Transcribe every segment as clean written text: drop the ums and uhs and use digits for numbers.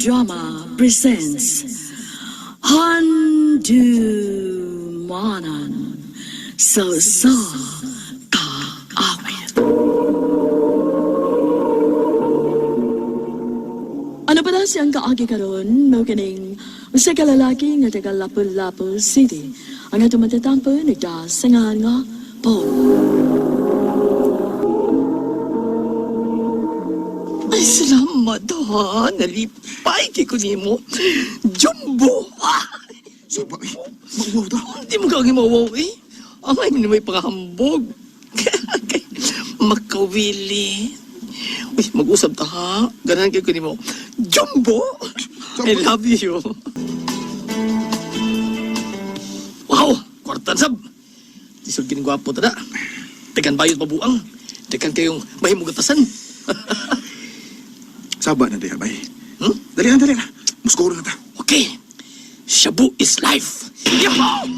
Drama presents Handumanan sa Sa Kaawit. Ano pa na siyang kaagi karon mao kining usa ka lalaki nga taga Lapu-Lapu City. Ang atong matatampo nagdasangan nga Paul. Ay, salamat ha. Nalipay kay ko nimo. Jumbo! Ah! Suba, eh. Mauwaw ta. Hindi mo kagi mawaw eh. Ang ay may pangahambog. Kay Makawili. Uy, mag-usap ta ha. Ganahan kay ko nimo. Jumbo! I love you. Wow! Kwartan sab! Tisod kining gwapo ta na. Tekan bayot pabuang. Tekan kayong mahimugatasan. Saba na diha, bay. Hmm? Dali na, dali na. Muskuro na ta. Okay. Shabu is life. Yahoo!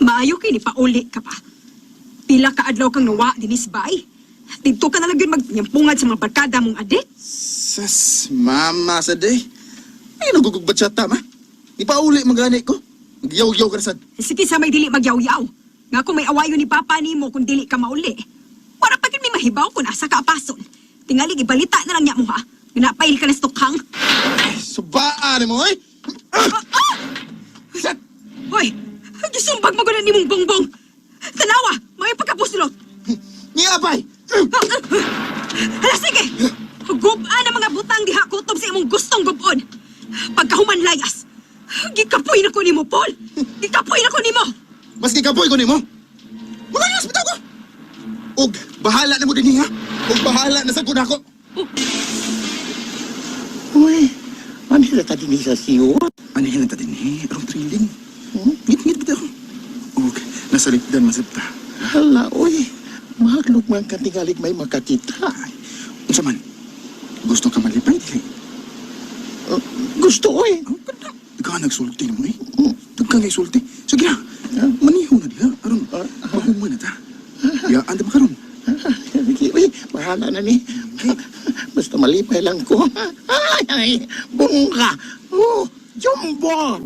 Maayo kay ni pauli ka pa. Pila ka adlaw kang nawa dinis bay. Didto ka na lang yun magnyampungan sa mga barkada mong adik. Sas, mama sa day. Ay, nagugugbat siya ta, ma. Ipauli magani ko. Nagyaw-yaw ka na sad. Sige sa may dili magyaw-yaw. Nga kung may awayo ni papa nimo kung dili ka mauli. Para pa gyud may mahibaw kung asa ka apason. Tingali ibalita na lang niya mo ha. Ginapail ka na sa tukhang. Subaan mo, eh. Sat! Hoy, gisumbag mo gud nimong bongbong. Tanawa, may pagkapuslot. Niya, bay! Hala sige. Gubaan ang mga butang diha kutob sa imong gustong gubon. Pagkahuman layas. Gikapoy na ko nimo, Paul. Gikapoy na ko nimo. Mas gikapoy ko nimo. Malayas bitaw ko! Og bahala na mo din ha. Og bahala na sa ako. Uy, ano na ta din sa siyo? Ano yan ta din eh? Arong thrilling. Ngit-ngit bitaw. Og nasa likdan masipta. Hala, uy. Mahaglog man ka tingalig may makakita. Ay, unsa man? Gusto ka malipay dili? Gusto, uy. Ang ganda. Ikaw ang nagsulti mo eh. Tagka nga isulti. Sige na. Maniho na diha. Aron, mahuman na ta. Yaan ta ba karon? Sige, uy, bahala na ni. Basta malipay lang ko. Ay, ay, bongga. Oh, jumbo.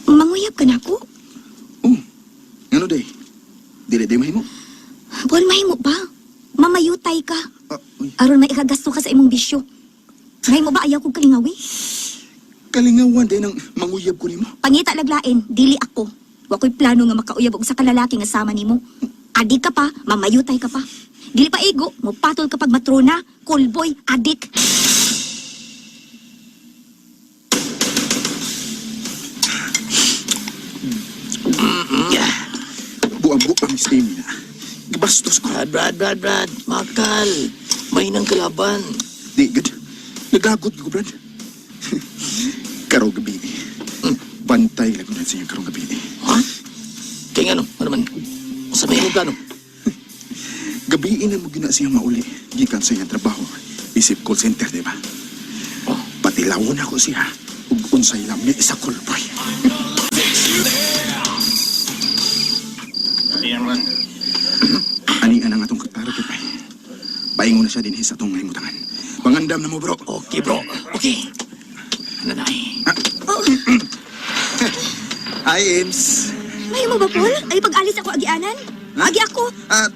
Manguyab ka na ako? Oh, ngano day? Dili day mahimo. Buwan mahimo ba? Mamayutay ka. Ah, uy, Aron may ikagasto ka sa imong bisyo. Mahimo ba ayaw kong kalingawi? kalingawan day ng manguyab ko nimo. Pangita laglain, dili ako. Wa ko'y plano nga makauyab og sa kalalaki nga sama nimo. Adik ka pa, mamayutay ka pa. Dili pa igo, mupatol ka pag matrona, callboy, adik. Buang-buang stamina. Gibastos ko. Brad, Brad, Brad, Brad. Makal. May nang kalaban. Di, good. Nagagot ko, Brad. Karong gabi. Bantay lang ko na sa iyang karong gabi. Ha? Kaya nga no, ano man? Sa may imong plano. Gabiin na mo gina siya mauli. Gikan sa iyang trabaho. Isip call center, di ba? Oh. Patilawon ako siya. Ug unsay lami sa callboy. Ani ang atong target ay. Paingon na siya dinhi sa atong ngahimutangan. Pangandam na mo, bro. Okay, bro. Okay. Ano na eh? Hi, Ems. Mahimo ba, Paul? Ay pag-alis ako agianan? Agi ako. At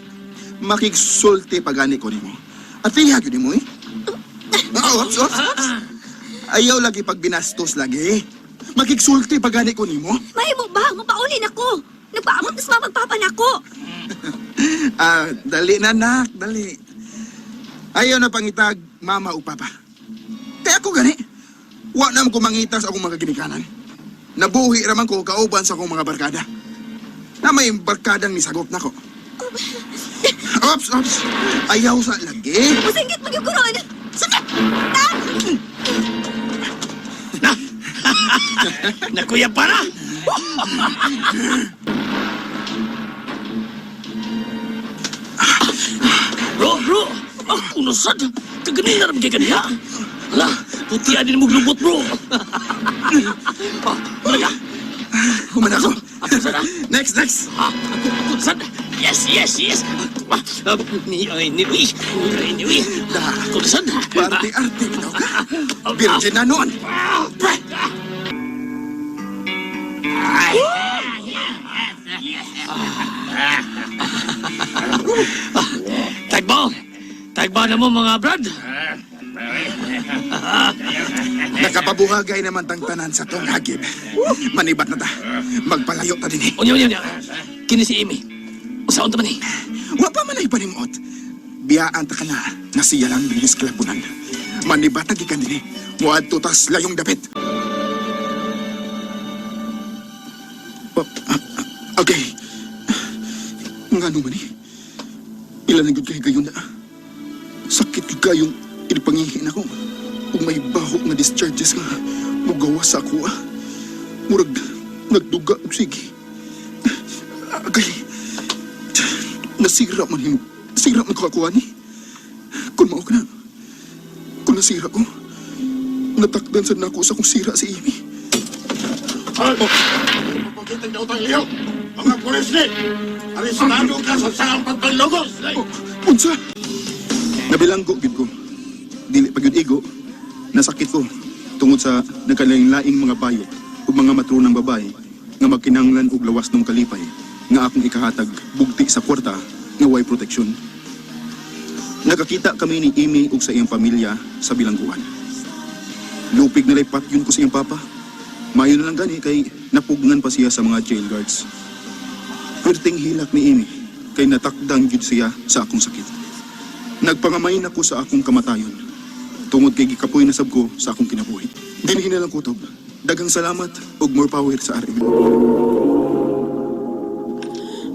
makigsulti pagani ko nimo. At tihag yun mo eh. Ah, ops, ops, ops. Ayaw lagi pag binastos lagi. Makigsulti pagani ko nimo. Mahimo ba? Mapaulin ako. Nagpaabot na sa mamagpapa nako. Ah, dali na nak, dali. Ayaw na pangitag mama o papa. Kaya ako gani. Wa na ko mangita sa akong mga ginikanan. Nabuhi raman ko kauban sa akong mga barkada. Na may barkadang nisagop nako. Ops, ops. Ayaw sa lagi. Musinggit mo yung kuron. Sakit! Na! Nakuya para! Bro, bro! Ako na sad! Kaganina rin kay kaniya! Hala, puti din mo glubot, bro! Ah, Talaga! Human ako. Ako sana. Next, next. Ah, ako, ako, sad. Yes, yes, yes. Ah, ah, ni, ay, ni, uy. Ay, ni, uy. Dah. Ako sad. Parte-arte bitaw ka. Virgin na noon. Tagbaw. Tagbaw na mo mga brad. Nakapabuhagay naman tang tanan sa tong hagib. Manibat na ta. Magpalayo ta din eh. Unya, unya, unya. Kini si Amy. Usaon ta man eh. Wa pa man ay panimuot. Biyaan ta ka na na siya lang bilis kalabunan. Manibat na gikan din eh. Muadto tas layong dapit. Oh, okay. Nga man eh. Ilan na gyud kay gayon na. Sakit gyud kayong inipangihin ako. Ug may baho nga discharges nga mugawa sa ako ah. Murag nagduga og sige. Agay. Nasira man himo. Nasira man ko ako ani. Kung mao ka na. Kung nasira ko, natakdan sad nako sa kong sira si Amy. Pagkitang dautang liyo! Mga pulis ni! Arestado ka sa saang pagpanlogos! Oh, unsa? Nabilanggo gid ko. Dili pa gyud igo. Nasakit ko tungod sa nagkalain-laing mga bayot ug mga matronang babae nga magkinahanglan og lawas ng kalipay nga akong ikahatag bugti sa kwarta nga way proteksyon. Nakakita kami ni Amy ug sa iyang pamilya sa bilangguan. Lupig na laypat yun ko sa iyang papa. Mayo na lang gani kay napugnan pa siya sa mga jail guards. Perting hilak ni Amy kay natakdang gyud siya sa akong sakit. Nagpangamay na ko sa akong kamatayon. Tungod kay gikapoy na sab ko sa akong kinabuhi. Dinhi na lang kutob. Daghang salamat ug more power sa RM.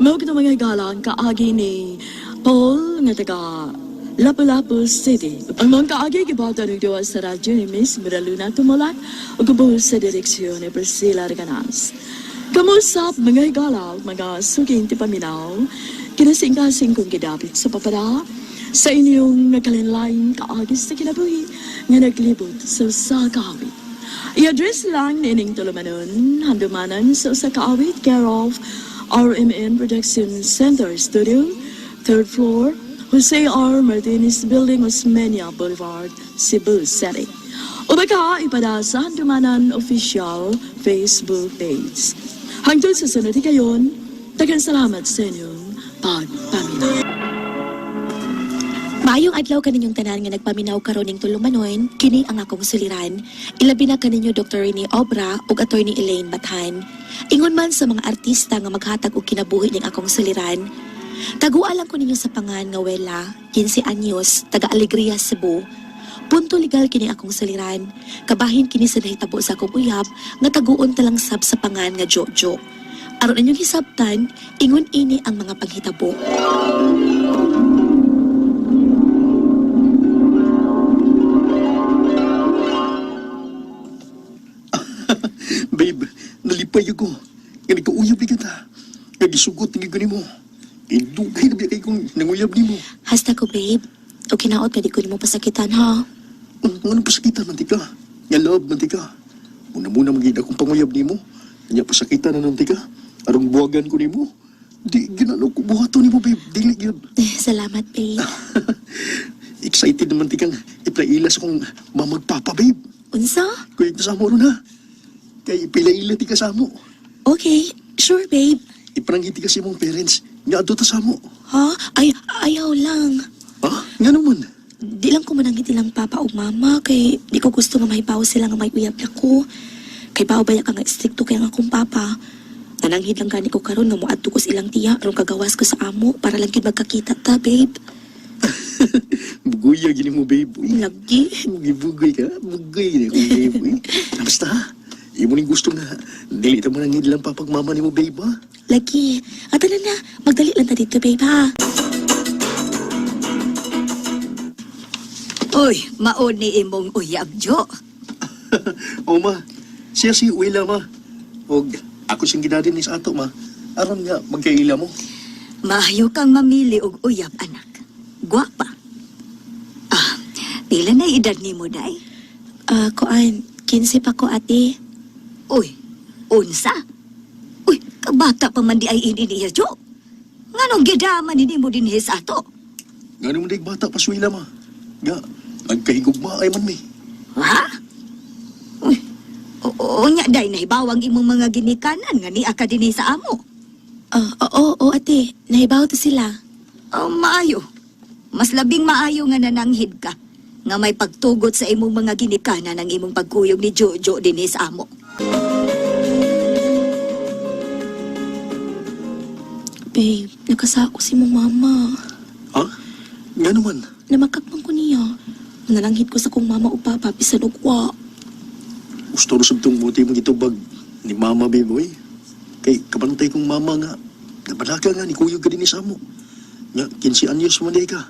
Mao kito mga higala ang kaagi ni Paul nga taga Lapu-Lapu City. Ang mga kaagi gibata ng duwa sa radyo ni Miss Miraluna Tumulak ug gabuhos sa direksyon ni Priscilla Reganas. Kamusap mga higala ug mga suking tipaminaw, kinasing-kasing kong gidapit sa papada sa inyong nagkalinlaing kaagi sa kinabuhi nga naglibot sa usa ka awit. I-address lang nining tulumanon, handumanan sa usa ka awit, care of RMN Production Center Studio, third floor, Jose R. Martinez Building, Osmeña Boulevard, Cebu City. O baka ipada sa Handumanan Official Facebook page. Hangtod sa sunod kayon, daghang salamat sa inyong pagpaminaw. Maayong adlaw kaninyong tanan nga nagpaminaw karon ning tulumanon, kini ang akong suliran. Ilabi na kaninyo Dr. Rene Obra ug Attorney Elaine Bathan. Ingon man sa mga artista nga maghatag og kinabuhi ning akong suliran. Tagua lang ko ninyo sa pangan nga Wela, 15 anyos, taga Alegria, Cebu. Punto legal kini akong suliran. Kabahin kini sa nahitabo sa akong uyab nga taguon talang sab sa pangan nga Jojo. Aron inyong hisabtan, ingon ini ang mga panghitabo. Babe, nalipay ako. Nga nagkauyab ni kita. Nga gisugot ni ko nimo. Idugay na biya kay kong nanguyab nimo. Hasta ko, babe. O kinaot ka di ko nimo pasakitan, ha? Ano pasakitan man ti ka? Nga love man ti ka. Muna muna magid akong panguyab nimo. Nya pasakitan na nun ti ka. Arong buwagan ko nimo. Di ginano ko buhaton nimo, babe. Dili gyud. Eh, salamat, babe. Excited naman ti kang iplaila sa kong mamagpapa, babe. Unsa? Kuya sa mo ron ha. Kay ipilaila ti ka sa mo. Okay, sure, babe. Ipanangiti ka sa imong parents. Nga adto ta sa mo. Ha? Ay, ayaw lang. Ha? Nga naman. Di lang ko manangiti lang papa o mama kay di ko gusto nga mahibaw sila nga may uyab na ko. Kay bao ba ka nga stricto kay ang akong papa. Nananghid lang gani ko karon nga moadto ko sa ilang tiya aron kagawas ko sa amo para lang gyud magkakita ta, babe. Bugoy gini mo, babe. Uy. Lagi. Bugoy ka. Bugoy gini ko, babe. Uy. Basta, imo ning gusto nga. Dili ta man ang lang papagmama nimo, babe, ha? Lagi. At na na, magdali lang ta dito, babe, ha? Uy, maon ni imong uyab, Jo. O, ma. Siya si Willa, ma. Og ako siyang ginadin ni sa ato, ma. Aron nga, magkaila mo. Maayo kang mamili og uyab, anak. Gwapa. Ah, pila na edad nimo day? Ah, kuan, 15 pa ko, ate. Uy, unsa? Bata pa man di ay ini niya, Jo. Nganong gidaman ni mo dinhi sa ato? Nga naman di bata pa suwila ma. Nga, nagkahigugma ay man mi. Ha? Uy, oo nya day nahibawang imong mga ginikanan nga niya ka dinhi sa amo. Ah, oo, oo, ate. Nahibaw to sila. Oh, maayo. Mas labing maayo nga nananghid ka nga may pagtugot sa imong mga ginikanan ang imong pagkuyog ni Jojo dinhi sa amo. Babe, nakasako si mong mama. Ha? Nga naman. Namakakman ko niya. Nananghid ko sa kong mama o papa, bisan og wa. Gusto rin sabtong buti mong itubag ni mama, babe, oy. Kay kabantay kong mama nga, nabalaka nga, ni kuyog ka din ni Samo. Nga, 15 anyos man day ka.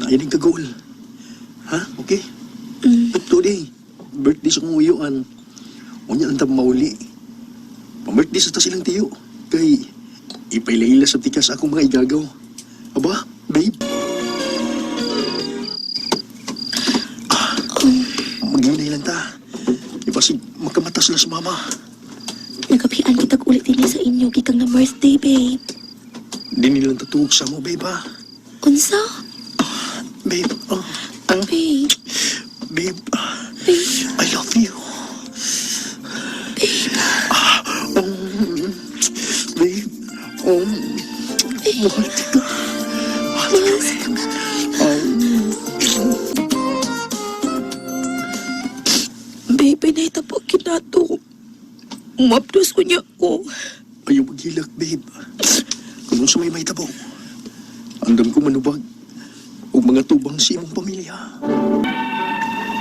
Nainig ka goal. Ha? Okay? Mm. Ito day, birthday sa kong uyuan. Unya ang mauli. Pa-birthday sa ta silang tiyo. Kay, ipailaila sa tikas akong mga igagaw. Aba, babe. Ah, Maghinay lang ta. Ipasig, magkamata sila sa mama. Nagapian kitag ulit din sa inyo gikang na birthday, babe. Di nilang tatuog sa mo, babe, ha? Unsa? Babe, oh, ah, Babe, babe, ah, babe. I love you. Babe. Ah, babe, mahal kita. Mahal kita, babe. Babe, nahitabo kinato. Umapdos ko niya ko. Ayaw maghilak, babe. Kung sa may mahitabo, andam ko manubag og mga tubang sa imong pamilya.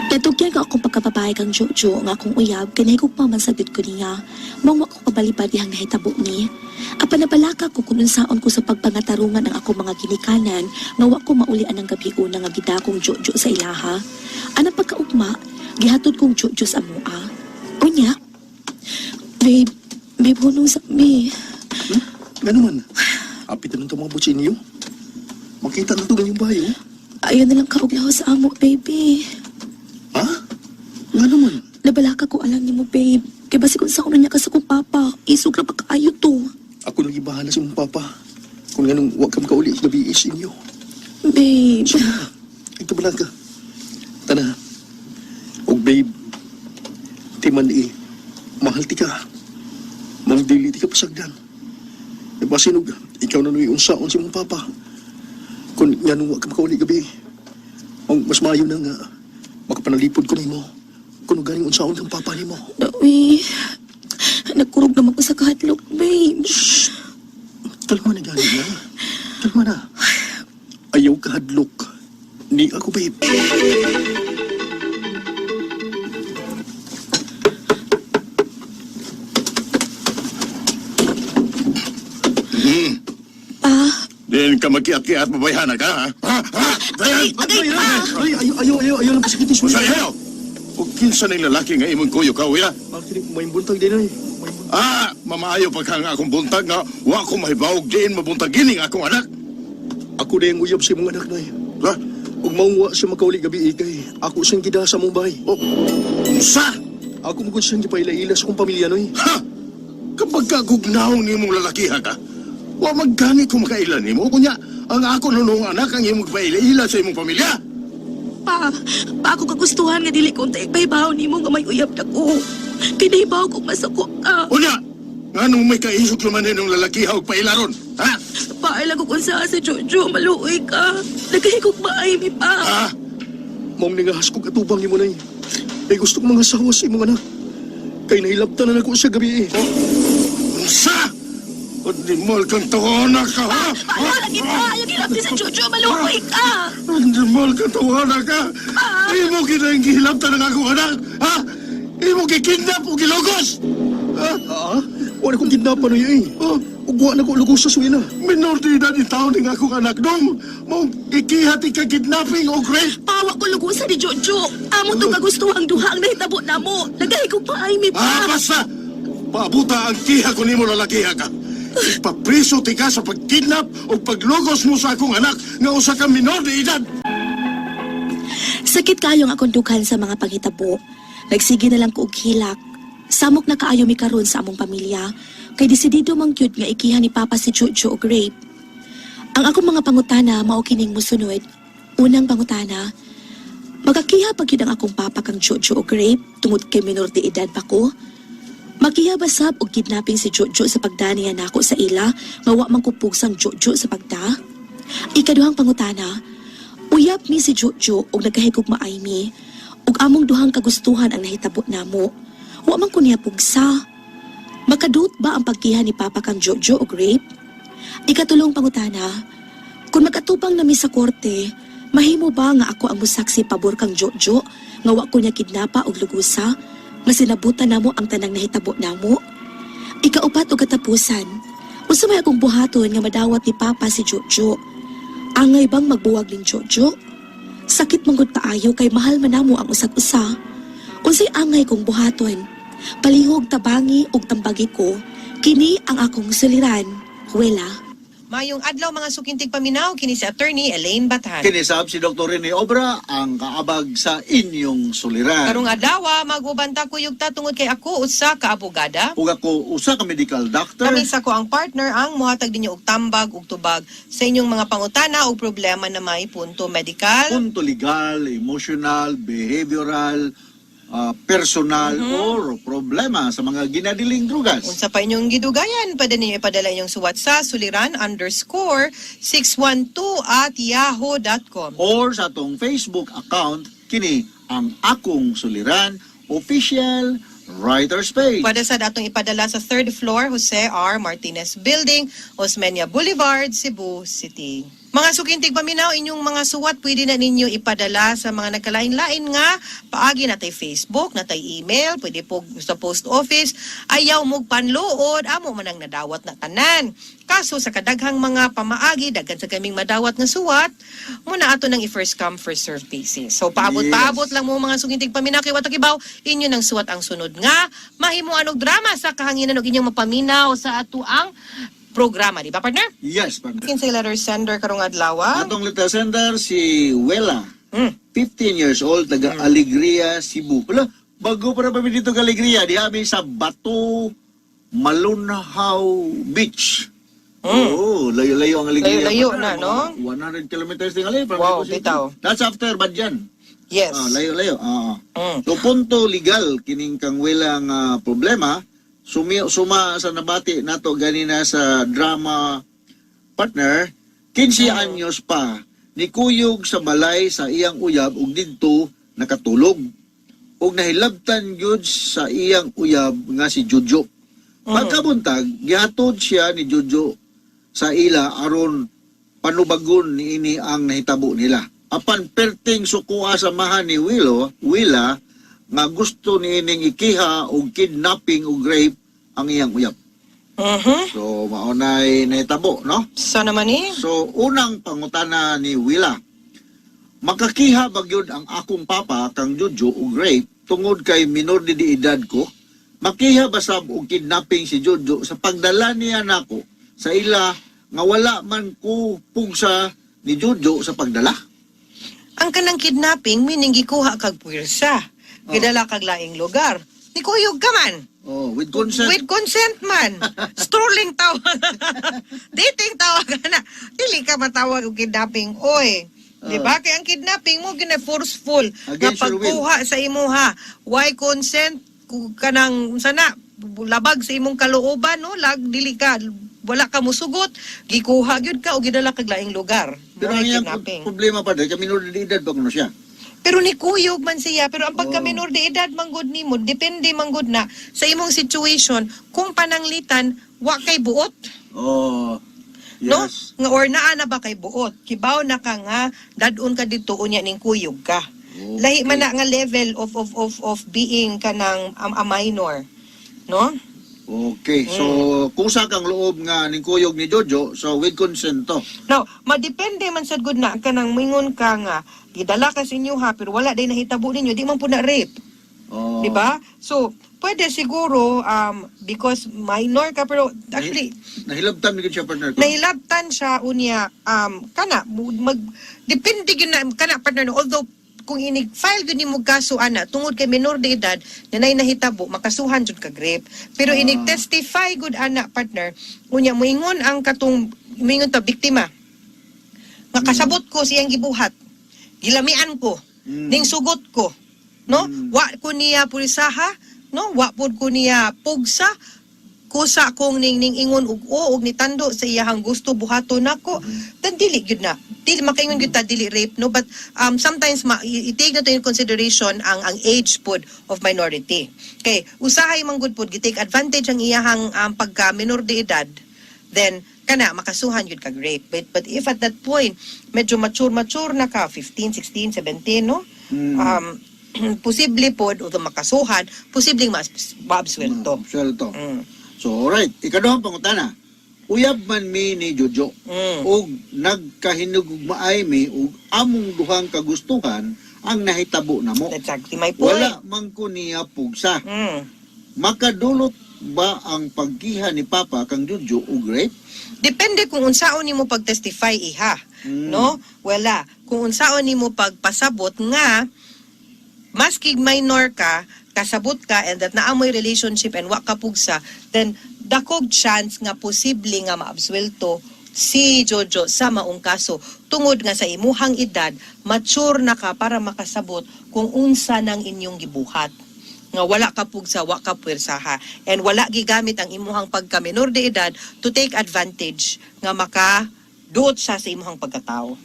Natugyan ka akong pagkababae kang Jojo nga akong uyab kanay ko pa man sa ko niya. Mangwa ko kabalibad dihang nahitabo ni. Apan nabalaka ko kung unsaon ko sa pagpangatarungan ang akong mga ginikanan nga wa ko maulian ang gabi una nga gidakong Jojo sa ilaha. Anang pagkaugma, gihatod kong Jojo sa amoa. Unya, babe, babe, hunong sa mi. Nga naman, apit na nang tumabot sa inyo. Makita na ito ganyang bayo. Ayaw na lang kauglaho sa amo, baby. Ha? Nga naman, Nabalaka ko alam nimo, babe. Kay basi kung saan niya ka sa kong papa, isog ra pa kaayo to. ako nang ibahala sa imong papa. Kung ganun, wag ka makauli sa gabi sa inyo. Babe. Sige na, ikaw ka. Tana, og babe, timan eh, mahal ti ka. Mang dili ti ka pasagdan. E basin og, ikaw na nuy unsaon sa imong papa. Kung nga nung wag ka makauli gabi, ang mas maayo na nga, makapanalipod ko nimo. Kung galing unsaon kang papa nimo. Uy, nagkurog naman ko sa kahadlok, babe. Kalma na gani na. Kalma na. Ayaw ka hadlok. Ni ako, babe. Pa, Diin ka magkiat-kiat mabayhana ka, ha? Ha? Ha? Dayan! agay pa! Ay, ayaw, ayaw, ayaw, ayaw lang pasakitin Usa ayaw! O kinsa ning lalaki nga imong kuyo ka, uya? Actually, may buntag din ay. May buntag. Ah, mamaayo pa ka nga akong buntag nga wa ko mahibawog diin mabuntag gining akong anak. Ako na yung uyab sa imong anak na Ha? Ug maungwa siya makauli gabi ikay. Ako siyang gida sa mong bahay. O, unsa? Ako mo siyang gipaila-ila sa kong pamilya noy. Ha? Kapag kagugnaw nimong lalakiha ka, wa maggani ko makaila nimo kunya ang ako nunong anak ang imong paila-ila sa imong pamilya. Pa, pa ako kagustuhan nga dili kong taigpahibaw nimo nga may uyab na ko. Kinahibaw kong masako ka. Unya, nganong may kaisog naman ninong lalakiha og pailaron? Ha? Pa, alam ko kung saan sa Jojo, maluoy ka. Nagahigog maay mi pa. Ha? Maong nangahas kong atubang nimo nay. Kay gusto kong mga sawa sa imong anak. Kay nahilabtan na nako siya gabi eh. Unsa? Animal kang tawana ka, ha? Pa, ayaw lagi pa, ayaw gilabti sa Jojo, maluoy ka. Animal kang tawana ka! Imo kinang gihilabtan ng akong anak, ha? Imo gikidnap o gilugos! Ha? Ah, wala kong kidnapan noy eh. Oh, Ug wa na ko lugos sa suwila. minor de edad in taon ng akong anak dong! Mong ikihat ika-kidnapping o rape! Pawa ko lugusan ni Jojo. Amo to kagustuhang duha ang nahitabo namo. Nagahigog pa ay mi Ah, pa. basta! Paabuta ang kiha ko nimo lalakiha ka. Ipapriso ti ka sa pagkidnap o paglugos mo sa akong anak nga usa ka minor de edad. Sakit kayo ang akong dughan sa mga panghitabo. Nagsige na lang ko og hilak. Samok na kaayo mi karon sa among pamilya kay desidido man gyud nga ikiha ni Papa si Jojo og rape. Ang akong mga pangutana mao kining mosunod. Unang pangutana, makakiha pa gyud ang akong papa kang Jojo og rape tungod kay minor de edad pa ko? Makiha ba sab og kidnapping si Jojo sa pagdaniya nako sa ila nga wa man ko pugsang Jojo sa pagda? Ikaduhang pangutana, uyab mi si Jojo og nagkahigugmaay mi ug among duhang kagustuhan ang nahitabo namo. Wa man ko niya pugsa. Makadut ba ang pagkiha ni Papa kang Jojo og rape? Ikatulong pangutana, kung mag-atubang nami sa korte, mahimo ba nga ako ang musaksi pabor kang Jojo nga wa ko niya kidnapa og lugusa, nga sinabutan namo ang tanang nahitabo namo? Ikaupat og katapusan, unsa may akong buhaton nga madawat ni Papa si Jojo? Angay bang magbuwag ning Jojo? Sakit manggod kaayo kay mahal man namo ang usag-usa. Unsay angay kong buhaton? Palihog tabangi og tambagi ko, kini ang akong suliran. Huwela. Mayong adlaw, mga suking tigpaminaw, kini si Attorney Elaine Bathan. Kinisab si Dr. Rene Obra ang kaabag sa inyong suliran. Karong adlaw, mag-uban ta, kuyog ta tungod kay ako usa ka abogada. Ug ako usa ka medical doctor. Kami sa akoang partner ang mohatag ninyo og tambag ug tubag sa inyong mga pangutana o problema na may punto medical, Punto legal, emotional, behavioral, personal or problema sa mga ginadiling drugas. Unsa pa inyong gidugayan, pwede ninyo ipadala inyong suwat sa suliran_612@yahoo.com. Or sa atong Facebook account, kini ang Akong Suliran Official Writer's Page. Pwede sa atong ipadala sa third floor, Jose R. Martinez Building, Osmeña Boulevard, Cebu City. Mga suking tigpaminaw, inyong mga suwat pwede na ninyo ipadala sa mga nagkalain-lain nga paagi, natay Facebook, natay email, pwede po sa post office. Ayaw mog panluod, amo man ang nadawat na tanan. Kaso sa kadaghang mga pamaagi, daghan sa kaming madawat nga suwat, muna ato nang i-first come, first serve basis. So paabot-paabot lang mo, mga suking tigpaminaw, kay wa ta kibaw, inyo nang suwat ang sunod nga mahimuan og drama sa kahanginan og inyong mapaminaw sa ato ang programa, di ba, partner? Yes, partner. Kinsay letter sender karong adlaw? Atong letter sender si Wela, 15 years old, taga Alegria, Cebu. Wala, bago pa na kami dito sa Alegria, di kami sa Bato Malunhaw Beach. Oo, layo-layo ang Alegria. Layo-layo Partner. na, no? Mga 100 kilometers tingali from Wow, Cebu City. bitaw. That's after Badyan. Yes. Ah, layo-layo. Ah. So punto legal kining kang Wela nga problema suma sa nabati nato ganina sa drama, partner, 15 anyos pa nikuyog sa balay sa iyang uyab ug didto nakatulog ug nahilabtan gyud sa iyang uyab nga si Jojo. Pagkabuntag, gihatod siya ni Jojo sa ila aron panubagon niini ang nahitabo nila. Apan perting sukuha sa mahan ni Wila nga gusto niining ikiha og kidnapping og rape ang iyang uyab. So maunay nahitabo, no? Sa naman eh. So unang pangutana ni Wila, makakiha ba gyud ang akong papa kang Jojo og rape tungod kay minor de edad ko? Makiha ba sab og kidnapping si Jojo sa pagdala niya nako sa ila nga wala man ko pugsa ni Jojo sa pagdala? Ang kanang kidnapping, meaning gikuha kag puwersa. Gidala kag laing lugar. Nikuyog ka man. Oh, with consent. With consent man. Strolling tawag. Dating tawag na. Dili ka matawag og kidnapping. Oy. Di ba? Kaya ang kidnapping mo gina forceful nga Against your will. pagkuha sa imuha. Why consent kanang sana labag sa imong kalooban, no, lag dili ka, wala ka musugot, gikuha gyud ka o gidala kag laing lugar. Pero Mo ang iyang kidnapping. problema pa dahil minor de edad ba kuno siya? Pero nikuyog man siya, pero ang pagka Oh. minor de edad manggod nimo, depende manggod na sa imong situation kung pananglitan wa kay buot. Oh. No? Yes. Nga or naa na ba kay buot? Kibaw na ka nga dadon ka didto unya ning kuyog ka. Okay. Lahi man na nga level of being kanang a minor. No? Okay. So kusa kang loob nga ning kuyog ni Jojo, so with consent to. Now, madepende man sad gud na kanang mingon ka nga gidala ka sa inyo ha, pero wala day nahitabo ninyo, di man pud na rape. Oh. Di ba? So, pwede siguro because minor ka, pero actually Nahilabtan ni siya, partner ko. Nahilabtan siya unya kana mag depende gyud na kana, partner, no? Although kung inig file gyud nimo kaso ana tungod kay minor de edad na nay nahitabo, makasuhan jud kag rape. Pero inig testify gud ana, partner, unya moingon ang katong moingon ta biktima nga kasabot ko siyang gibuhat, gilamian ko, ning sugot ko, no, wa ko niya pulisaha, no, wa pud ko niya pugsa, kusa kong ning ning ingon og o og nitando sa iyahang gusto buhaton nako, then dili gyud na, dili makaingon gyud ta dili rape, no. But sometimes i-take na to in consideration ang age pod of minority, kay usahay man gud pod gi-take advantage ang iyahang pagka minor de edad, then kana makasuhan gyud kag rape. But if at that point medyo mature mature na ka, 15, 16, 17, no, posible pod o makasuhan, posibleng mas maabswelto. Swelto. So, alright. Ikaduhang pangutana. Uyab man mi ni Jojo. Og nagkahinugmaay mi og among duhang kagustuhan ang nahitabo namo. Exactly my point. Wala man ko niya pugsa. Makadulot ba ang paggiha ni Papa kang Jojo og rape? Depende kung unsaon nimo pagtestify iha, no? Wala. Kung unsaon nimo pagpasabot nga maski minor ka, kasabot ka and that naamoy relationship and wa ka pugsa, then dakog chance nga posible nga maabswelto si Jojo sa maong kaso tungod nga sa imuhang edad, mature na ka para makasabot kung unsa nang inyong gibuhat nga wala ka pugsa, wa ka puwersaha and wala gigamit ang imuhang pagka minor de edad to take advantage nga maka duot siya sa imuhang pagkatao.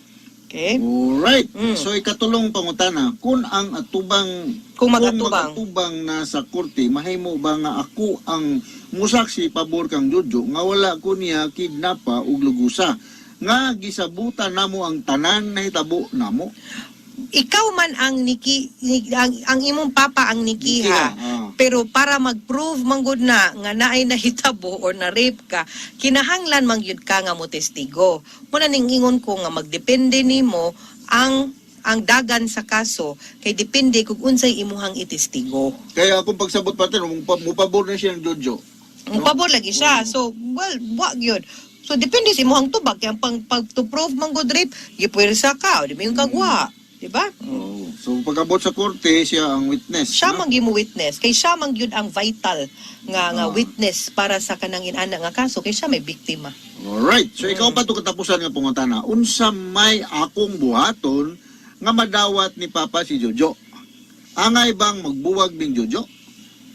Okay? Alright. So ikatulong pangutana, kung ang atubang Kung mag-atubang. Kung mag-atubang na sa korte, mahimo ba nga ako ang musaksi pabor kang Jojo nga wala ko niya kidnapa ug lugusa nga gisabutan namo ang tanan nahitabo namo? Ikaw man ang niki ni, ang imong papa ang nikiha. Nikiha, ah. Pero para mag-prove manggod na nga naay nahitabo or na rape ka, kinahanglan man gyud ka nga mo testigo. Muna ning ingon ko nga magdepende nimo ang dagan sa kaso kay depende kung unsay imuhang itestigo. Kaya akong pagsabot partner, mupabor na siya ng Jojo. Ang pabor lagi siya. So, well, wa gyud. So, depende sa imuhang tubag. Kaya pang, pag to prove man good rape, gipuwersa ka o di mo yung kagwa. Di ba? Oh. So pagabot sa korte, siya ang witness. Siya no? man gyud mo witness. Kay siya man gyud ang vital nga nga witness para sa kanang inana nga kaso kay siya may biktima. Alright. So ikaw pa to katapusan nga pangutana. Unsa may akong buhaton nga madawat ni Papa si Jojo? Angay bang magbuwag ning Jojo?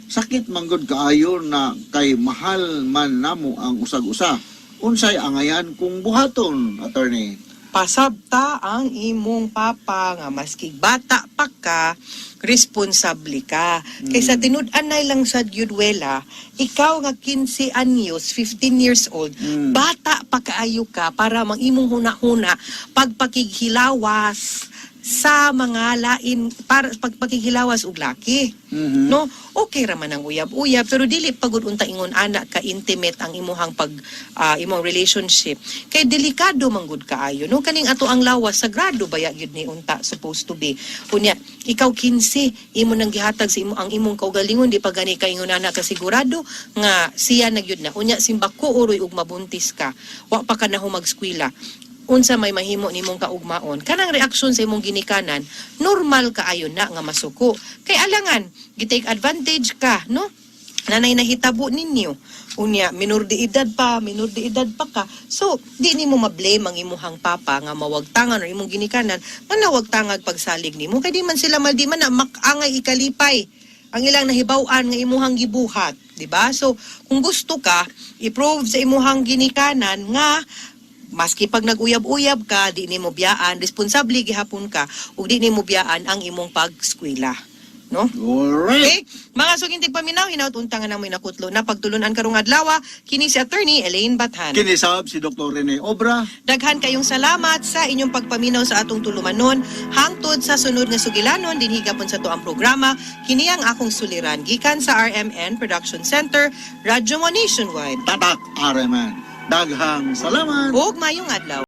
Sakit manggod kaayo na kay mahal man namo ang usag-usa. Unsay angayan kung buhaton, attorney? Pasabta ang imong papa nga maski bata pa ka, responsable ka. Kaysa tinud-anay lang sa gyud wela, ikaw nga 15 anyos, 15 years old, bata pa kaayo ka para mang imong huna-huna pagpakighilawas sa mga lain para pagpakighilawas og laki. No, okay ra man ang uyab-uyab pero dili pagud unta ingon ana ka intimate ang imuhang pag imong relationship. Kay delikado man gud kaayo, no, kaning ato ang lawas sagrado baya gyud ni unta supposed to be. Unya ikaw 15, imo nang gihatag sa imo ang imong kaugalingon, di pa gani ka ingon ana ka sigurado nga siya na gyud na. Unya simbako uroy ug mabuntis ka. Wa pa ka na magskwela, unsa may mahimo nimong kaugmaon, kanang reaksyon sa imong ginikanan, normal kaayo na nga masuko kay alangan gi-take advantage ka, no, nanay nahitabo ninyo, unya minor de edad pa, minor de edad pa ka. So di nimo ma-blame ang imuhang papa nga mawagtangan or imong ginikanan nga nawagtangag pagsalig nimo kay di man sila mal, di man na makangay ikalipay ang ilang nahibaw-an nga imuhang gibuhat, di ba? So kung gusto ka i-prove sa imuhang ginikanan nga maski pag nag-uyab-uyab ka, di nimo biyaan, responsable gihapon ka, ug di nimo biyaan ang imong pagskwela. No? Alright. Okay? Mga sugintig paminaw, hinaut unta nga namoy nakutlo na pagtulunan karong adlaw, kini si Attorney Elaine Bathan. Kinisab si Dr. Rene Obra. Daghan kayong salamat sa inyong pagpaminaw sa atong tulumanon. Hangtod sa sunod nga sugilanon, dinhi gapon sa tuang programa, kini ang akong suliran gikan sa RMN Production Center, Radyo Mo Nationwide. Tatak RMN. Daghang salamat. Ug mayong adlaw.